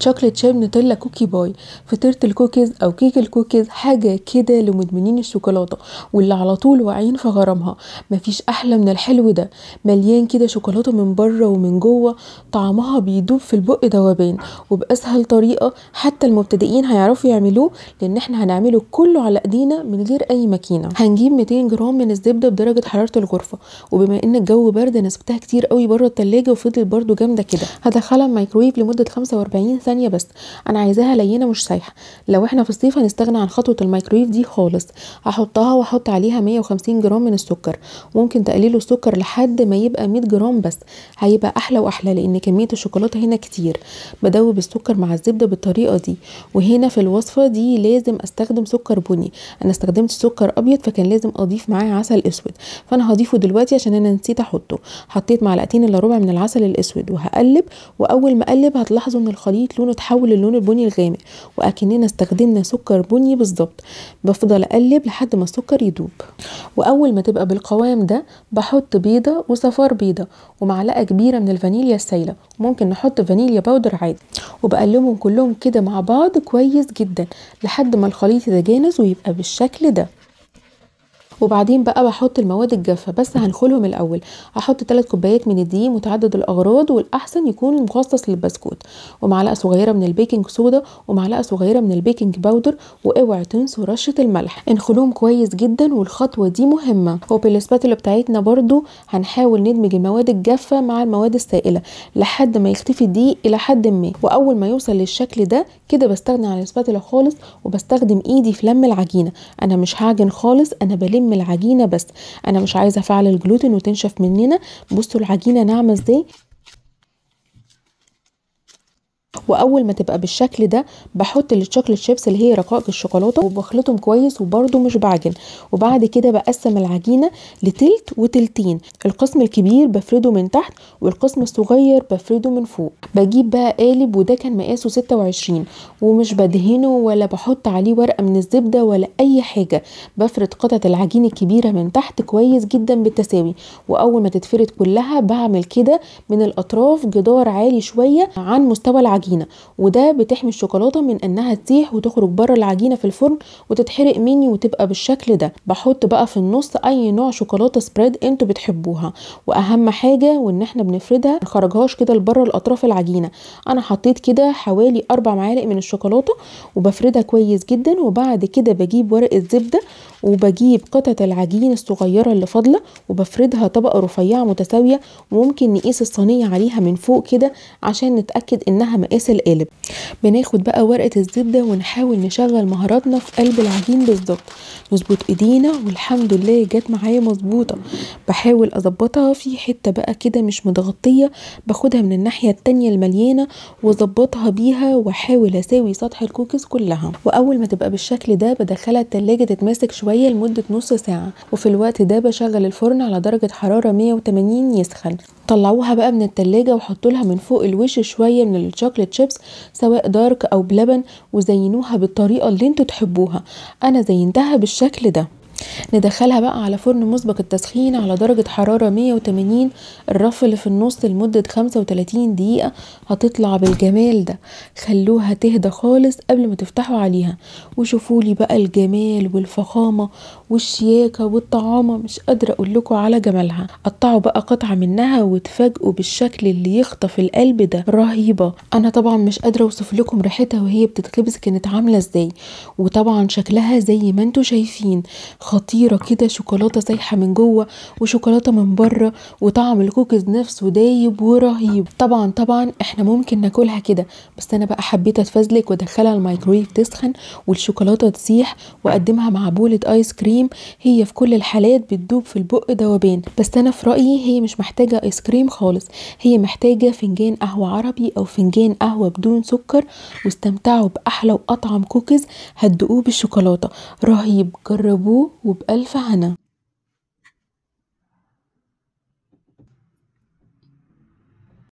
chocolate chip Nutella cookie pie، فطيرة الكوكيز او كيك الكوكيز، حاجة كده لمدمنين الشوكولاتة واللي على طول واعيين في غرامها. مفيش احلى من الحلو ده، مليان كده شوكولاتة من بره ومن جوه، طعمها بيدوب في البق ذوبان، وباسهل طريقه حتى المبتدئين هيعرفوا يعملوه، لان احنا هنعمله كله على ايدينا من غير اي ماكينة. هنجيب 200 جرام من الزبدة بدرجة حرارة الغرفة، وبما ان الجو برد انا سبتها كتير قوي بره التلاجة وفضلت برده جامدة كده. هدخلها الميكرويف لمدة 45 ثانية بس، انا عايزاها لينه مش سايحه. لو احنا في الصيف هنستغنى عن خطوة الميكرويف دي خالص. هحطها واحط عليها 150 جرام من السكر، ممكن تقللوا السكر لحد ما يبقى 100 جرام بس، هيبقى احلى واحلى لان كمية الشوكولاتة هنا كتير. بدوب السكر مع الزبدة بالطريقة دي، وهنا في الوصفة دي لازم استخدم سكر بني، انا استخدمت سكر ابيض فكان لازم اضيف معاه عسل اسود، فانا هضيفه دلوقتي عشان انا نسيت احطه. حطيت معلقتين الا ربع من العسل الاسود وهقلب، واول ما اقلب هتلاحظوا ان الخليط لونه اتحول للون البني الغامق، واكننا استخدمنا سكر بني بالظبط. بفضل اقلب لحد ما السكر يدوب، واول ما تبقى بالقوام ده بحط بيضة وصفار بيضة ومعلقة كبيرة من الفانيليا السايله، ممكن نحط فانيليا powder عادي، وبقلبهم كلهم كده مع بعض كويس جدا لحد ما الخليط يتجانس ويبقى بالشكل ده. وبعدين بقى بحط المواد الجافه، بس هنخلهم الاول. هحط 3 كوبايات من الدقيق متعدد الاغراض، والاحسن يكون مخصص للبسكوت، ومعلقة صغيرة من ال baking soda، ومعلقة صغيرة من ال baking powder، واوعوا تنسوا رشه الملح. انخلوهم كويس جدا، والخطوة دي مهمة. وبال spatula بتاعتنا برضو هنحاول ندمج المواد الجافه مع المواد السائلة لحد ما يختفي الدقيق الى حد ما. واول ما يوصل للشكل ده كده بستغنى عن ال spatula خالص، وبستخدم ايدي في لم العجينة. انا مش هعجن خالص، انا بلم العجينة بس، انا مش عايزه افعل الجلوتين وتنشف مننا. بصوا العجينة ناعمة ازاي. واول ما تبقى بالشكل ده بحط ال chocolate chips اللي هي رقائق الشوكولاتة، وبخلطهم كويس وبرده مش بعجن. وبعد كده بقسم العجينة لتلت وتلتين، القسم الكبير بفرده من تحت والقسم الصغير بفرده من فوق. بجيب بقى قالب، وده كان مقاسه 26، ومش بدهنه ولا بحط عليه ورقة من الزبدة ولا اي حاجة. بفرد قطعه العجين الكبيرة من تحت كويس جدا بالتساوي، واول ما تتفرد كلها بعمل كده من الاطراف جدار عالي شوية عن مستوى العجينة، وده بتحمي الشوكولاتة من انها تسيح وتخرج بره العجينة في الفرن وتتحرق مني وتبقى بالشكل ده. بحط بقى في النص اي نوع شوكولاتة spread انتوا بتحبوها، واهم حاجة وان احنا بنفردها ما نخرجهاش كده لبره الاطراف العجينة. انا حطيت كده حوالي 4 معالق من الشوكولاتة وبفردها كويس جدا. وبعد كده بجيب ورقة زبدة وبجيب قطعه العجين الصغيرة اللي فاضلة وبفردها طبقه رفيعة متساوية، وممكن نقيس الصينية عليها من فوق كده عشان نتاكد انها مقاس القالب. بناخد بقى ورقة الزبدة ونحاول نشغل مهاراتنا في قلب العجين بالظبط، نظبط ايدينا، والحمد لله جت معايا مظبوطة. بحاول اظبطها في حتة بقى كده مش متغطيه، باخدها من الناحية التانية المليانة واظبطها بيها، واحاول اساوي سطح الكوكيز كلها. واول ما تبقى بالشكل ده بدخلها التلاجة تتماسك شوية لمدة نص ساعة، وفي الوقت ده بشغل الفرن على درجه حرارة 180 يسخن. طلعوها بقى من التلاجة وحطوا لها من فوق الوش شوية من ال chocolate chips سواء dark او بلبن، وزينوها بالطريقة اللي انتوا تحبوها. انا زينتها بالشكل ده. ندخلها بقى على فرن مسبق التسخين على درجة حرارة 180، الرف اللي في النص لمدة 35 دقيقة. هتطلع بالجمال ده. خلوها تهدى خالص قبل ما تفتحوا عليها، وشوفولي بقى الجمال والفخامة والشياكة والطعامة، مش قادرة اقول لكم على جمالها. قطعوا بقى قطعة منها وتفاجئوا بالشكل اللي يخطف القلب ده، رهيبة. انا طبعا مش قادرة اوصف لكم ريحتها وهي بتتخبز كانت عاملة ازاي، وطبعا شكلها زي ما انتوا شايفين خطيرة كده، شوكولاتة سايحه من جوه وشوكولاته من بره، وطعم الكوكيز نفسه دايب ورهيب. طبعا احنا ممكن ناكلها كده، بس انا بقى حبيت اتفزلك وادخلها الميكرويف تسخن والشوكولاته تسيح، واقدمها مع بوله ايس كريم. هي في كل الحالات بتدوب في البق ذوبان، بس انا في رايي هي مش محتاجه ايس كريم خالص، هي محتاجه فنجان قهوة عربي او فنجان قهوة بدون سكر، واستمتعوا باحلى واطعم كوكيز هتدوقوه بالشوكولاته، رهيب. جربوه وبألف هنا.